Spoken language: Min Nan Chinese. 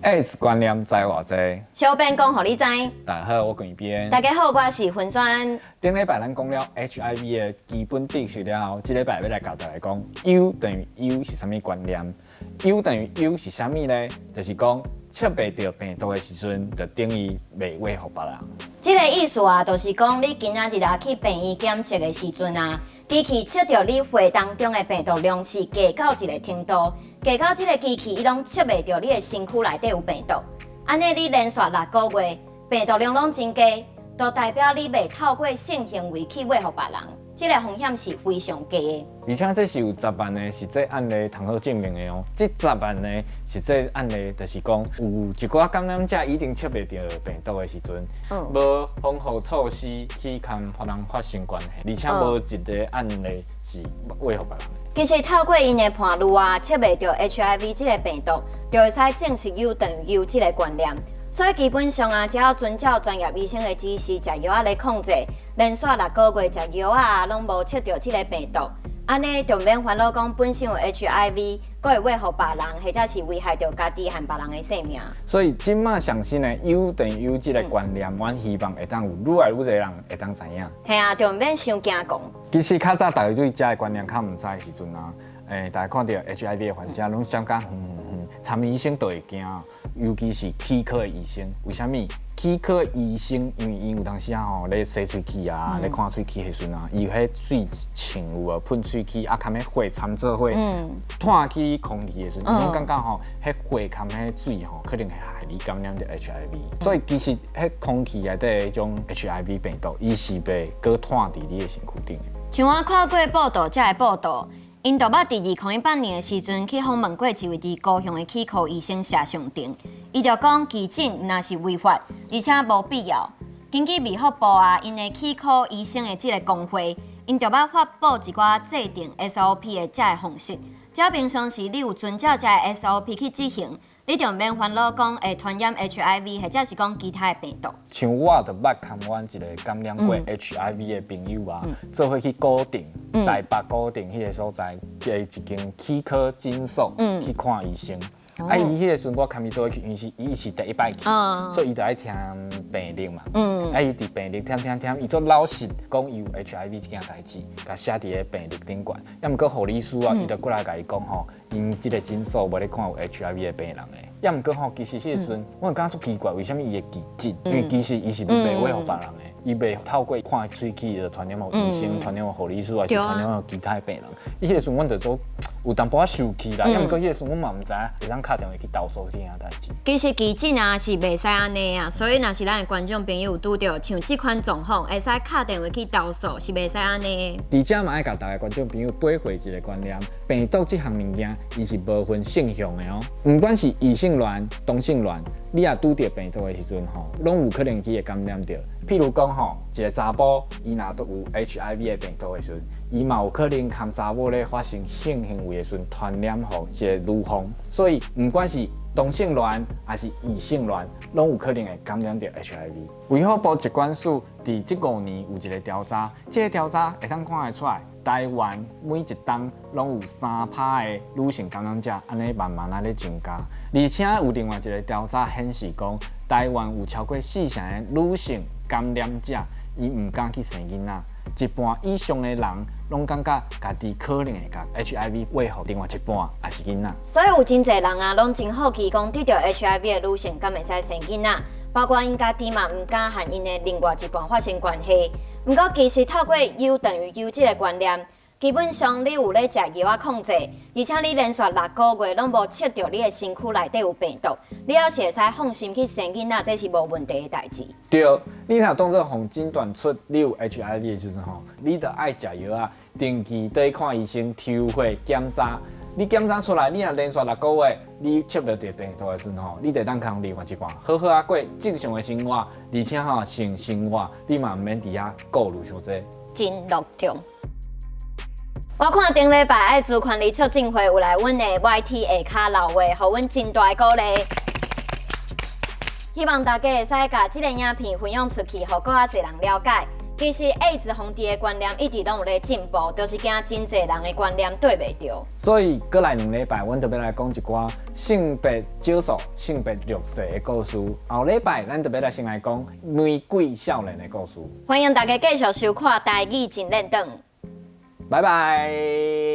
AIDS 觀念知偌濟？小編講予你知。大家好，我關編。大家好，我是芬萱。頂禮拜咱講了 HIV 的基本知識了後，這禮拜欲來共大家講 U 等於 U 是啥物觀念？U 等於 U 是啥物呢？就是講測袂著病毒的時陣，就等於袂餵予別人。這個意思啊，就是講你今仔日啊去病院檢測的時陣啊，機器測著你血當中的病毒量是低到一個程度，低到這個機器伊攏測袂著你的身軀內底有病毒。按呢你連續6個月病毒量攏真低，就代表你袂透過性行為去餵予別人，這個風險是非常低的。而且這是有10萬個實際案例通好證明的哦。這10萬個實際案例就是講，有一寡感染者已經測袂著病毒的時陣，無防護措施去共別人發生關係，而且無一個案例是餵予別人的。其實透過𪜶的伴侶啊，測袂著 HIV 這個病毒，就會使證實 U 等於 U 這個觀念。所以基本上啊，只要遵照專業醫生的指示，食藥仔來控制，連續6個月食藥仔攏無測著這個病毒，按呢就毋免煩惱講本身有 HIV，閣會餵予別人，或者是危害著家己和別人的性命。所以這馬上新的 U 等於 U 這個觀念，阮希望會當有愈來愈濟人會當知影。嘿啊，就毋免傷驚講。其實較早大家對這个觀念較毋知的時陣啊，大家看著 HIV 的患者攏閃較遠遠遠，參醫生都會驚，尤其是齒科的醫生。為啥物？齒科醫生因為𪜶有當時啊吼咧洗喙齒啊，咧看喙齒彼時陣啊，伊彼水槍有無噴喙齒啊，含彼血摻做伙，湠去空氣的時陣，𪜶攏感覺吼，彼血含彼水吼，可能會害你感染著 HIV。所以其實彼空氣內底彼種 HIV 病毒，伊是袂閣湠佇你的身軀頂的。像我看過報道，才會報道，𪜶就捌佇2018年的時陣去訪問過一位佇高雄的齒科醫生謝尚定，伊就講拒診毋但是違法，而且無必要。根據衛福部啊，𪜶的齒科醫生的這個公會，𪜶就捌發布一寡制定 SOP 的這个方式。只要平常時你有遵照這个 SOP 去執行，你就毋免煩惱講會傳染 HIV 或者是講其他的病毒。像我就捌共阮一個感染過 HIV 的朋友啊，做伙去古亭，台北古亭彼個所在的一間齒科診所去看醫生。啊，伊彼個時陣我共伊做伙去，因為是伊是第一擺去，所以伊就愛聽病歷嘛。啊，伊佇病歷聽聽聽，伊足老實講伊有 HIV 這件代誌，共寫佇个病歷頂懸。抑毋過護理師啊，伊就過來共伊講吼，𪜶這個診所無咧看有 HIV 的病人的。抑毋過吼，其實彼個時陣，我感覺足奇怪，為啥物伊會拒診？因為其實伊是袂餵予別人的，伊袂透過看喙齒就傳染予醫生，傳染予護理師，還是傳染予其他的病人。伊彼個時陣，阮就做有淡薄仔生氣啦。抑毋過彼個時陣，阮嘛毋知影會當敲電話去投訴這件代誌。其實拒診啊是袂使按呢啊，所以若是咱的觀眾朋友有拄著像這款狀況，會使敲電話去投訴，是袂使按呢。佇遮嘛愛共大家觀眾朋友掰回一個觀念，病毒這項物件，伊是無分性向的哦，毋管是異性戀、同性戀，你若拄著病毒的時陣吼，攏有可能去會感染著。譬如講吼，一個查埔伊若都有 HIV 的病毒的時陣，伊嘛有可能共查某咧發生性行為的時陣傳染予一個女方。所以毋管是同性戀還是異性戀，攏有可能會感染著 HIV。衛福部疾管署佇這5年有一個調查，這個調查會當看會出來，台灣每一冬攏有3趴的女性感染者，按呢慢慢仔咧增加。而且有另外一個調查顯示講，台灣有超過四成的女性感染者，伊毋敢去生囡仔。一半以上的人攏感覺家己可能會共 HIV 餵予另外一半，抑是囡仔。所以有真濟人啊，攏真好奇講得著 HIV 的女性敢會使生囡仔，包括𪜶家己嘛毋敢和𪜶的另外一半發生關係。毋過其實透過 U 等於 U 這個觀念，基本上你有咧食藥仔控制，而且你連續6個月攏無測著你的身軀內底有病毒，你猶是會使放心去生囡仔，這是無問題的代誌。對，你若當做予診斷出你有 HIV 的時陣吼，你著愛食藥仔，定期綴看醫生抽血檢查。你檢查出來，你若連續六個月你測袂著病毒的時陣吼，你就當共另外一半好好仔過正常的生活，而且吼性生活你嘛毋免佇遐顧慮傷濟。真樂天。我看頂禮拜愛滋權利促進會有來阮的 YT 下跤留話，予阮真大的鼓勵。希望大家會使共這个影片分享出去，予閣較濟人了解。其實愛滋防治的觀念一直攏有咧進步，就是驚真濟人的觀念對袂著。所以過來2禮拜，阮就欲來講一寡性別少數、性別弱勢的故事。後禮拜，咱就欲來先來講玫瑰少年的故事。歡迎大家繼續收看《台語真練轉》。拜拜。